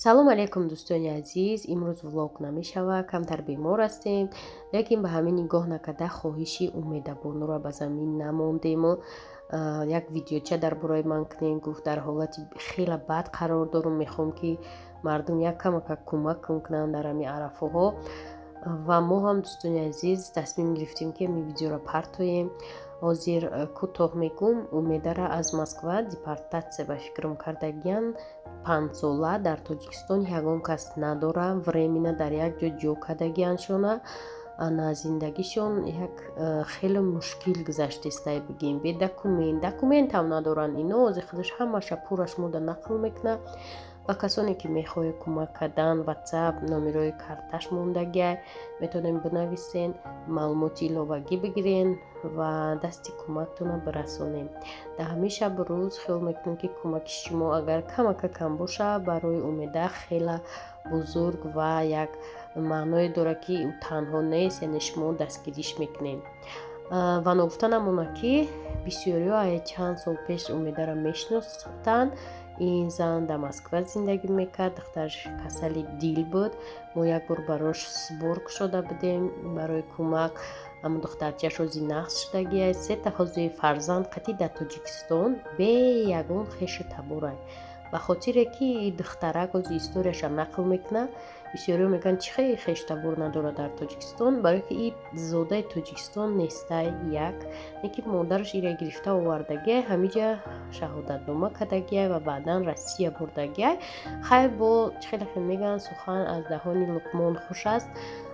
Салом алейкум, дӯстони азиз. Имрӯз влог намешавад, камтар бемор ҳастем, лекин ба ҳамин нигоҳ накарда хоҳиши Умедабонуро ба замин намондему як видеоча дар бораи ман кунем. Гуфт, дар ҳолати хеле бад қарор дорум, мехоҳам, ки мардум як камака кӯмак кунанд дар ҳамин арафоҳо. Ва мо ҳам, дӯстони азиз, тасмим гирифтем, ки ҳамин видеоро партоем. Ҳозир кӯтоҳ мегӯм. Умедара аз Москва депортатсия ба фикрам кардагиян. 5 сола дар Тоҷикистон ягон кас надора, временно дар як ҷо ҷо кардагияншона. Ана зиндагишон як хеле мушкил гузаштестай, бигем, бе документ, документам надоранд ино. Ҳозир худаш ҳамаша пурраш мода нақл мекунад. Ба касоне, ки мехоҳед кӯмак кардан, Ватсап номерои карташ мондагиай, метавонем бинависен, маълумоти иловагӣ бигирен ва дасти кӯмактона бирасонем. Дар ҳамин шабу рӯз хиёл мекунем, ки кӯмаки шумо, агар камака кам боша, барои Умеда хела бузург ва як маъное дорад, ки ӯ танҳо нест, яъне шумо дастгириш мекунед. Ва ногуфта намонад, ки бисёриҳо чанд сол пеш Умедаро мешинохтанд. Ин зан дар Москва зиндагӣ мекард, духтараш касали дил буд. Мо як бор барош сбор кушода будем барои кӯмак. Аммо духтарчааш ҳози нақс шудагиай, сета ҳози фарзанд қатӣ дар Тоҷикистон бе ягон хешу таборай. Ба хотире ки духтарак ҳози историяша нақл мекунад, бисёриҳо мегӯянд, чӣ хеле хештабор надорад дар Тоҷикистон? Барое ки и зодаи Тоҷикистон нестай, як не ки модараш ира гирифта овардагиай, ҳамиҷа шаҳодатнома кардагиай ва баъдан Россия бурдагиай. Хайр, бо чӣ хеле хел мегӯянд, сухан аз даҳони Луқмон хуш аст.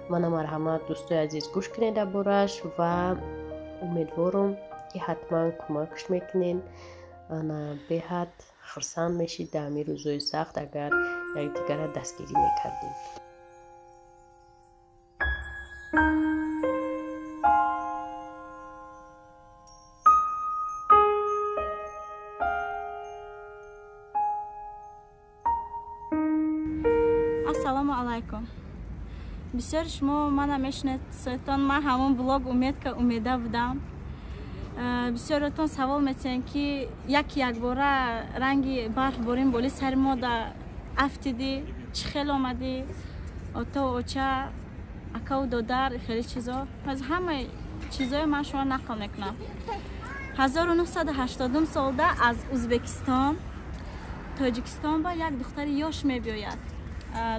Мана, марҳамат, дӯстои азиз, гӯш кунед дар бораш ва умедворум, ки ҳатман кӯмакш мекунед. Ана беҳад хурсанд мешид дар ҳамин рӯзҳои сахт, агар якдигарра дастгирӣ мекардем. Ассалому алайкум. Бисёри шумо мана мешиносетон, ман ҳамон блог Умедка Умеда будам. Бисёротон савол метиҳанд, ки яки якбора ранги барф борин боли сари мо да афтидӣ, чӣ хел омадӣ, ото, оча, акаву додар, хеле чизо. Аз ҳамаи чизое ман шумо нақл мекунам. 1980 солда аз Узбекистон Тоҷикистон ба як духтари ёш мебиёяд.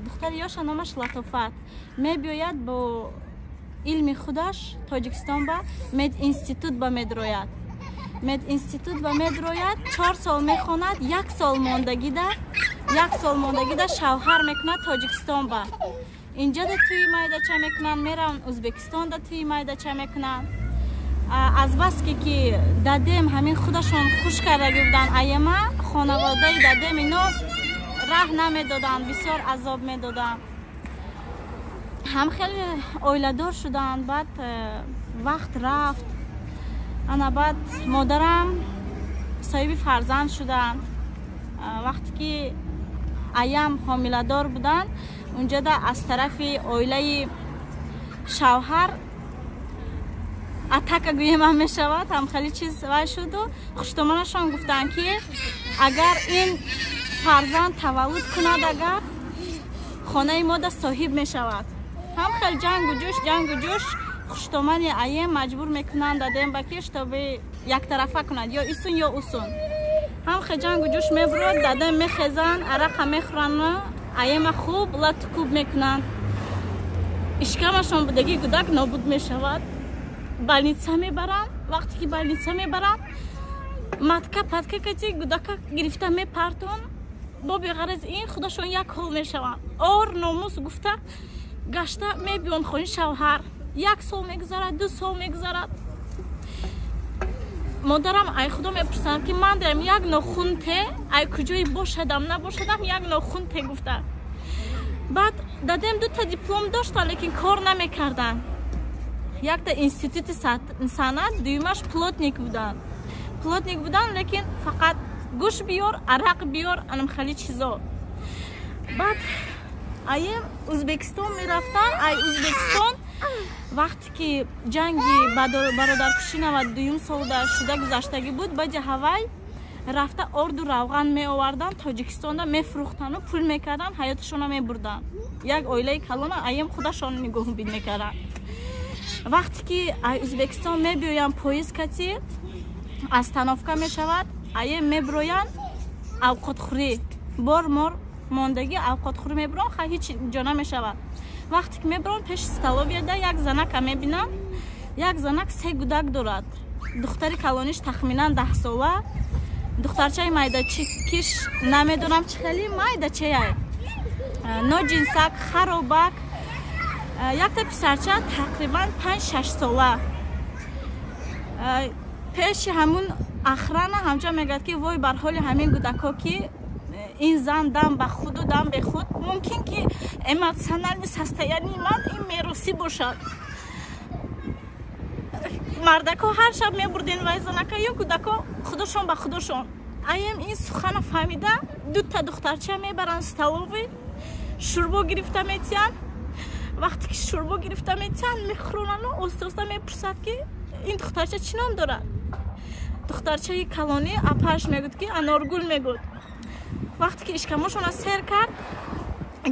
Духтари ёша номаш Латофат. Мебиёяд бо илми худаш Тоҷикистон ба мединститут ба медрояд. Мединститут ба медрояд, 4 сол мехонад, як сол мондагида, як сол мондагида шавҳар мекунад Тоҷикистон ба. Инҷода тӯи майдача мекунанд, мераванд Узбекистонда, тӯи майдача мекунанд. Азбаски ки дадем ҳамин худашон хуш кардагӣ буданд, аяма хонаводаи дадем ино раҳ намедоданд, бисёр азоб медоданд. Ҳам хеле оиладор шуданд. Баъд вақт рафт, ана баъд модарам соҳиби фарзанд шуданд. Вақте ки аям ҳомиладор буданд, унҷода аз тарафи оилаи шавҳар атака гӯемам мешавад, ҳам хеле чиз вай шуду хуштомонашон гуфтанд, ки агар ин фарзанд таваллуд кунад, агар хонаи мода соҳиб мешавад. Ҳам хел ҷангу ҷӯш, ҷангу ҷӯш, хуштомани аем маҷбур мекунанд дадем ба ки чтобы яктарафа кунад, ё исун, ё усун. Ҳам хел ҷангу ҷӯш мебурад, дадем мехезанд, арақа мехӯранд, аема хуб латукуб мекунанд. Ишкамашон будагӣ гудак нобуд мешавад, больница мебаранд. Вақте ки больница мебаранд, матка патка кати гудака гирифта мепартон. Бо беғараз ин худашон як ҳол мешаванд. Ор номус гуфта гашта мебиён хони шавҳар. Як сол мегузарад, 2 сол мегузарад. Модарам ай худо мепурсанд, ки ман дарам як нохунте, ай куҷои бошадам набошадам, як нохунте гуфта. Баъд дадем дута диплом доштан, лекин кор намекарданд. Якта институти санъат, дуюмаш плотник буданд. Плотник буданд, лекин фақат гӯшт биёр, арақ биёр, анам хеле чизо. Баъд аем Узбекистон мерафтан. Ай Узбекистон вақте ки ҷанги бародаркушӣ 92-юм солда шуда гузаштагӣ буд, баъди ҳавай Рафта орду равған меовардан, Тоҷикистонда мефурӯхтану пул мекардан, ҳаёташона мебурдан. Як оилаи калона аем худашон нигоҳубин мекардан. Вақте ки ай Ӯзбекистон мебиёянд, поезд кати остановка мешавад, аем мебироянд авқотхӯрӣ, бор мор мондагӣ авқотхӯрӣ мебирон, ха ҳеҷ ҷо намешавад. Вақте ки мебирон, пеши столовияда як занака мебинам. Як занак се гудак дорад. Духтари калониш тахминан 10 сола, духтарчаи майдачикиш намедонам чӣ хели майдачаяй, ноҷинсак, харобак, якта писарча тақрибан 5-6 сола. Пеши ҳамун охрана ҳамча мегӯяд, ки вой бар ҳоли ҳамин гудако, ки ин зан дам ба худу дам бехуд. Мумкин ки эмоциональный состояние ман ин меросӣ бошад. Мардако ҳар шаб мебурден вай занака ё кӯдако худошон ба худошон. Аем ин сухана фаҳмида, дута духтарча мебаранд столовый, шӯрбо гирифта метиҳанд. Вақте ки шӯрбо гирифта метиҳанд, мехӯронану оста оста мепурсад, ки ин духтарча чӣ ном дорад. Духтарчаи калонӣ апааш мегӯд, ки Аноргул мегӯд. Вақте ки ишкамошона сер кард,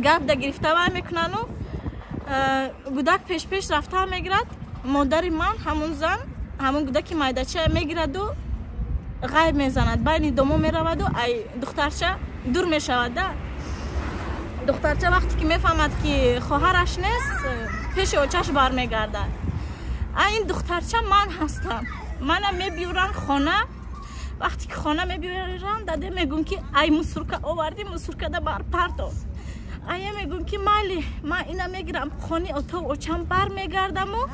гап да гирифта вай мекунану гудак пешпеш рафта мегирад. Модари ман, ҳамун зан, ҳамун гудаки майдача мегираду ғайб мезанад, байни домо мераваду ай духтарча дур мешавад да. Духтарча вақте ки мефаҳмад, ки хоҳараш нест, пеши очаш бармегардад. А ин духтарча ман ҳастам. Мана мебиёранд хона. Вақте ки хона мебиёранд, даде мегӯм, ки ай мусорка оварди, мусоркада барпарто. Ая мегӯм, ки майли, ман ина мегирам, хони отов очам бармегардаму,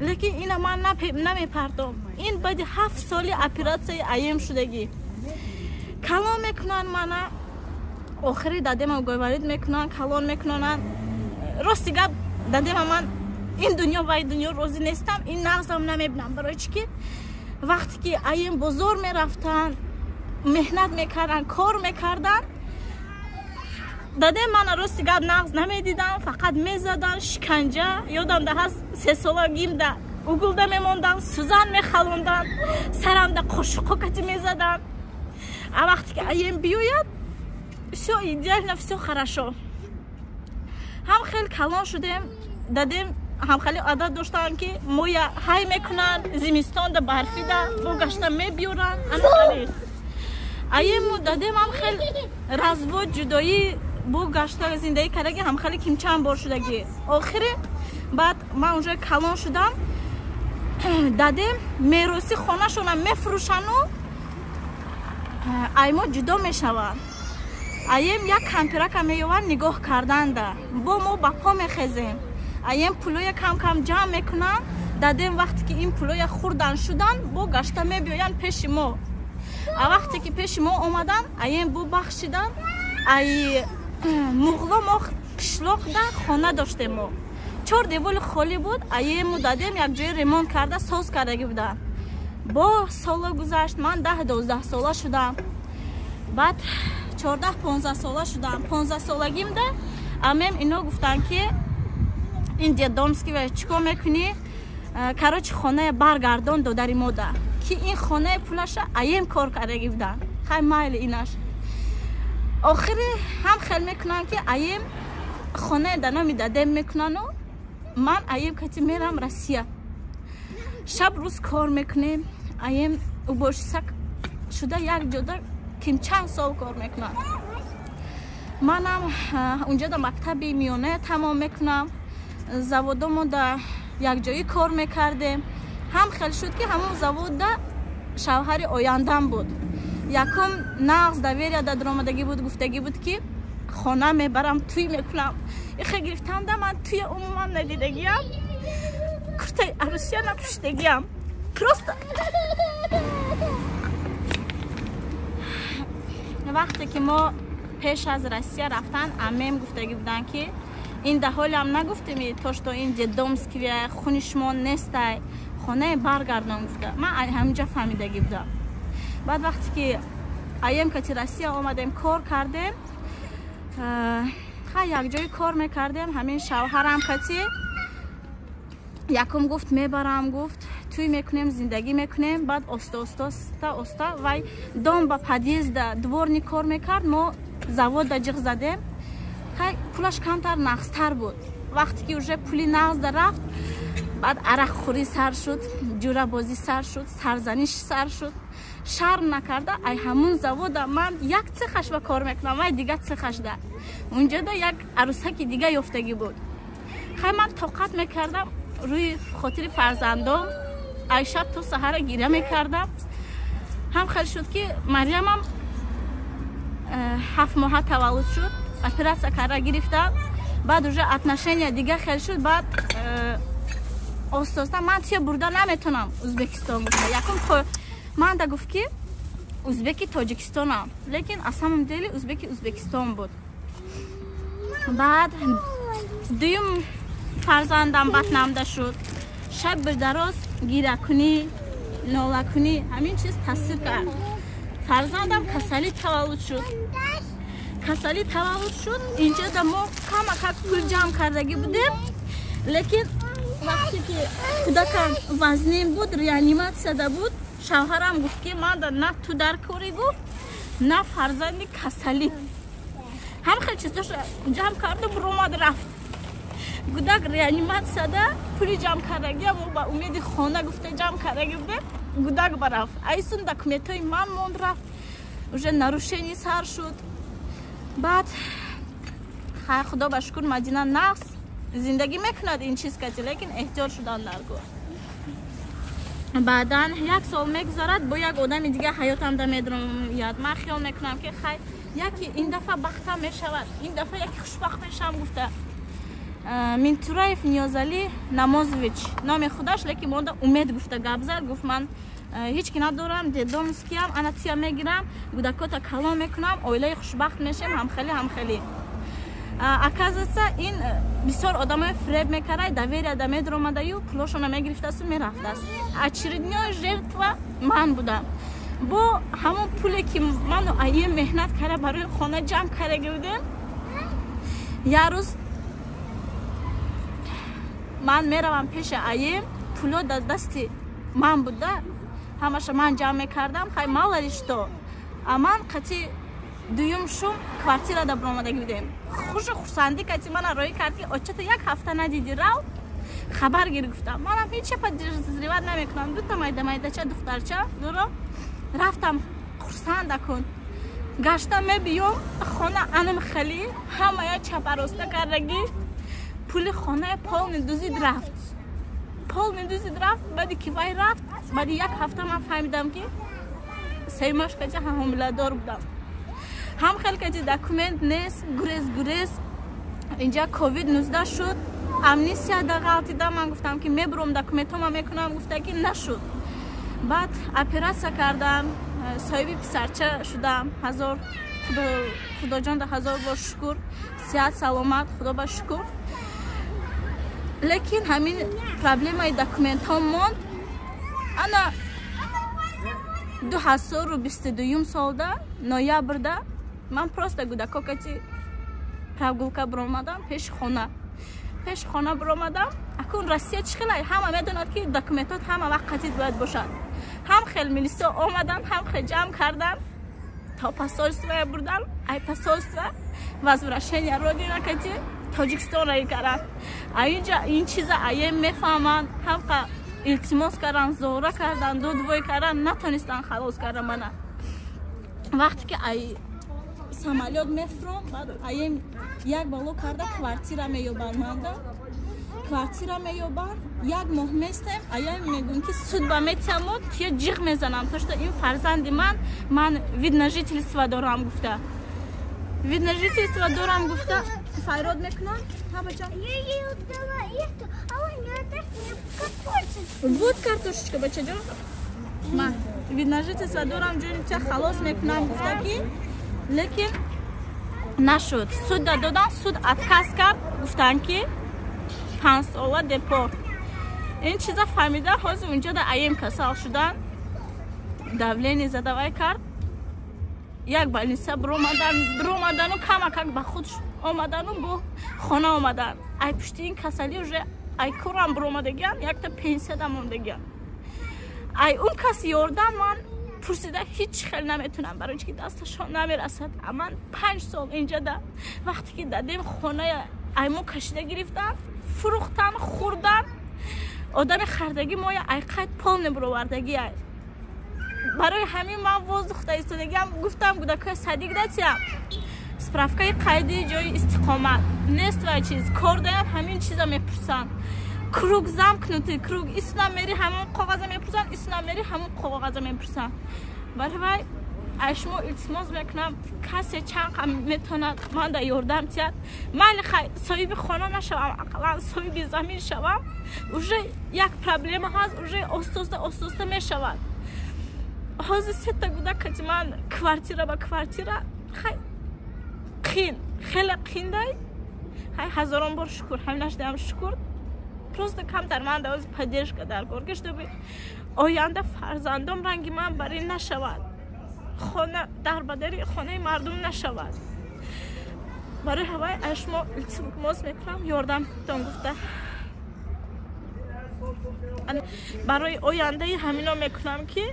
лекин ина ман намепартом. Ин баъди 7 соли оператсияи аем шудагӣ. Калон мекунанд мана. Охири дадема уговорить мекунанд, калон мекунонанд. Рости гап, дадема ман ин дунё вай дунё розӣ нестам, ин нағзам намебинам. Барои чӣ ки вақте ки аем бозор мерафтанд, меҳнат мекарданд, кор мекарданд, дадем мана, рости гап, нағз намедидам, фақат мезадан, шиканҷа. Ёдам да ҳаст, 3 солагимда угулда мемонданд, сӯзан мехалонданд, сарамда қошуқҳо кати мезаданд. А вақте ки аем биёяд, всё идеально, всё хорошо. Ҳам хел калон шудем. Дадем ҳам хеле одат доштанд, ки моя ҳай мекунанд, зимистонда барфида бо гашта мебиёранд. Анахали аему дадем ҳам хел развод, ҷудоӣ, бо гашта зиндагӣ кардаги, ҳам хеле ким чанд бор шудагӣ. Охири баъд ман уже калон шудам, дадем мероси хонашона мефурӯшану аймо ҷудо мешаванд. Аем як кампирака меёванд нигоҳ карданда. Бо мо ба по мехезем. Аем пулоя кам кам ҷамъ мекунанд. Дадем вақте ки ин пулоя хурдан шудан, бо гашта мебиёянд пеши мо. А вақте ки пеши мо омадан, аем бо бахшидан. Ай Муғло мо қишлоқда хона доштем, мо чор деволи холӣ буд. Аему дадем якҷоя ремонт карда, соз кардагӣ буданд. Бо соло гузашт, ман 10-12 сола шудам, баъд 14-15 сола шудам. 15 солагимда амем ино гуфтанд, ки ин детдомский ва чӣ кор мекунӣ, короче, хонаи баргардон додари мода, ки ин хонаи пулаша аем кор кардагӣ буданд. Хай, майли, инаш охири ҳам хел мекунанд, ки аем хонаи да номи дадем мекунану ман аем кати мерам Россия. Шаб рӯз кор мекунем. Аем уборщица шуда як ҷода ким чанд сол кор мекунам. Манам унҷода мактаби миёна тамом мекунам. Заводомо да якҷоӣ кор мекардем. Ҳам хел шуд, ки ҳамон заводда шавҳари ояндам буд. Якум нағз доверия да даромадагӣ буд, гуфтагӣ буд, ки хона мебарам, тӯй мекунам. Ихе гирифтанда ман тӯя умуман надидагиям, куртаи арӯсия напӯшидагиям. Просто вақте ки мо пеш аз Россия рафтан, амем гуфтагӣ буданд, ки ин даҳолиам нагуфтеми, то что ин детдомский хуни шумо нестай, хонаи баргардон гуфта. Ман ҳаминҷа фаҳмидагӣ будам. Баъд вақте ки аем кати Россия омадем, кор кардем, ха якҷои кор мекардем. Ҳамин шавҳарам кати якум гуфт, мебарам, гуфт, тӯй. Тӯй мекунем, зиндагӣ мекунем. Баъд оста оста оста вай дом ба подъезда дворник кор мекард, мо заводда ҷиғ задем. Хай, пулаш камтар нағзтар буд. Вақте ки уже пули нағзда рафт, баъд арақхӯрӣ сар шуд, ҷурабозӣ сар шуд, сарзаниш сар шуд. Шарм накарда, ай ҳамун завода ман як цехаш ба кор мекунам, вай дига цехашда. Унҷода як арӯсаки дига ёфтагӣ буд. Хай, ман тоқат мекардам рӯи хотири фарзандом, ай шаб то саҳара гиря мекардам. Ҳам хел шуд, ки Марьямам 7 моҳа таваллуд шуд, оператсия карда гирифтам. Баъд уже отношения дига хел шуд. Баъд оста оста ман туя бурда наметонам Узбекистон гуфта. Якум манда гуфт, ки узбеки Тоҷикистонам, лекин аз самом деле узбеки Узбекистон буд. Баъд дуюм фарзандам батнамда шуд. Шаб бирдароз гирякунӣ, нолакунӣ, ҳамин чиз таъсир кард. Фарзандам касалӣ таваллуд шуд. Касалӣ таваллуд шуд. Инҷода мо камакак пул ҷамъ кардагӣ будем, лекин вақте ки кӯдакам вазнин буд, реаниматсияда буд, шавҳарам гуфт, ки манда на ту дар корӣ, гуфт, на фарзанди касалӣ. Ҳам хел чизоша ҷамъ карду буромад, рафт. Кӯдак реаниматсияда, пули ҷамъ кардагиам ба умеди хона гуфта ҷамъ кардагӣ будем, кӯдак барафт. Айсун документҳои ман монд, рафт. Уже нарушение сар шуд. Баъд хай, худо ба шукр, Мадина нағз зиндагӣ мекунад ин чиз кати, лекин эҳтиёт шудан даркор. Баъдан як сол мегузарад, бо як одами дига ҳаётамда медрояд. Ман хиёл мекунам, ки хай, яки ин дафъа бахтам мешавад, ин дафъа яки хушбахт мешавам гуфта. Минтураев Ниёзалӣ Намозович номи худаш, лекин монда Умед гуфта гап зад. Гуфт: «Ман ҳеҷ ки надорам, детдомскиям, ана туя мегирам, кӯдакота калон мекунам, оилаи хушбахт мешем». Ҳамхелӣ, ҳамхелӣ. Оказывается, ин бисёр одамои фиреб мекард, доверияда медаромадаю пулошона мегирифтасту мерафтааст. Очередной жертва ман будам. Бо ҳамон пуле, ки ману аим меҳнат карда барои хона ҷамъ кардаги будем, як рӯз ман меравам пеши аим, пуло дар дасти ман буда, ҳамаша ман ҷамъ мекардам. Хай, мало ли что, а ман қати дуюм шум квартирада биромадаги будем. Хушу хурсандӣ кати мана роҳӣ кард, ки очата як ҳафта надиди, рав, хабар гир, гуфтам. Манам ҳеч подозревать намекунам, дута майда майдача духтарча дуро рафтам, хурсанда кун гашта мебиём, хона анам хали ҳамая чапароста кардагӣ, пули хонаи полный дузид рафт, полный дузид рафт. Баъди ки вай рафт, баъди як ҳафта ман фаҳмидам, ки сеюмаш кати ҳомиладор будам. Ҳам хел кати документ нест, гурез гурез. Инҷа ковид 19 шуд, амнистияда ғалтида. Ман гуфтам, ки мебуром, документҳома мекунам, гуфта, ки нашуд. Баъд оператсия кардам, соҳиби писарча шудам. Ҳазор худоҷонда ҳазор бор шукр, сиҳат саломат, худо ба шукр. Лекин ҳамин проблемаи документҳо монд. Ана 2022-юм солда ноябрда ман просто кӯдако кати прогулка биромадам, пеши хона биромадам. Акун Россия чӣ хелай, ҳама медонад, ки документот ҳама вақт қатид бояд бошад. Ҳам хел милисо омадан, ҳам хел ҷамъ кардан, то посольство бурдан. Ай посольство возвращение родина кати Тоҷикистон раӣ кардан. А инҷа ин чиза аем мефаҳманд. Ҳамқа илтимос кардан, зора кардан, дудвой кардан, натонистан халос кардан мана. Вақте ки ай самолёт мефуром, баъд аем як бало карда квартира меёбанд, манда квартира меёбанд. Як моҳ местем, аям мегӯм, ки суд ба метиҳамо, туя ҷиғ мезанам, то что ин фарзанди ман, ман вид на жительство дорам гуфта, вид на жительство дорам гуфта файрод мекунам. Ҳа, бачам? Вот картошечка, бачаҷон. Ман вид на жительство дорам, ҷони туя халос мекунам гуфта, ки лекин нашуд. Суд додам, суд отказ кард, гуфтанд, ки 5 сола депорт. Ин чиза фаҳмида, ҳозир унҷода аем касал шудан, давление задавай кард, як больница биромадану камакак ба худ омадану бо хона омадан. Ай пушти ин касалӣ уже ай корам биромадагиам, якта пенсияда мондагиам. Ай он кас ёрдам ман пурсида ҳеҷ хел наметунам, барои ки дасташон намерасад. Ман 5 сол инҷа да вақте ки дадем хоная ай мо кашида гирифтан, фурӯхтан, хӯрдан, одами хардагӣ моя ай қайд пол небуровардагӣ ай. Барои ҳамин ман воздухта истодагиам, гуфтам гудакоя садик датиям, справкаи қайди ҷои истиқомат нест ва чиз кор даям, ҳамин чиза мепурсанд. Круг замкнутый круг, исна мери ҳамон коғаза мепурсанд, исна мери ҳамон коғаза мепурсанд. Барои вай аз шумо илтимос мекунам, касе чанд метавонад ман да ёрдам тиҳад. Майли, хай, соҳиби хона нашавам, ақаллан соҳиби замин шавам. Уже як проблема ҳаст, уже остоста остоста мешавад. Ҳозир сета гудак кати ман квартира ба квартира, хай, қин, хеле қиндай. Хай, ҳазорон бор шукр, ҳаминаш даям шукр. Просто камтар ман да поддержка даркор, ки чтобы оянда фарзандом ранги ман барин нашавад, хона дар бадари хонаи мардум нашавад. Барои ҳавай аз шумо илтимос мекунам, ёрдамтон гуфта барои ояндаи ҳамино мекунам ки.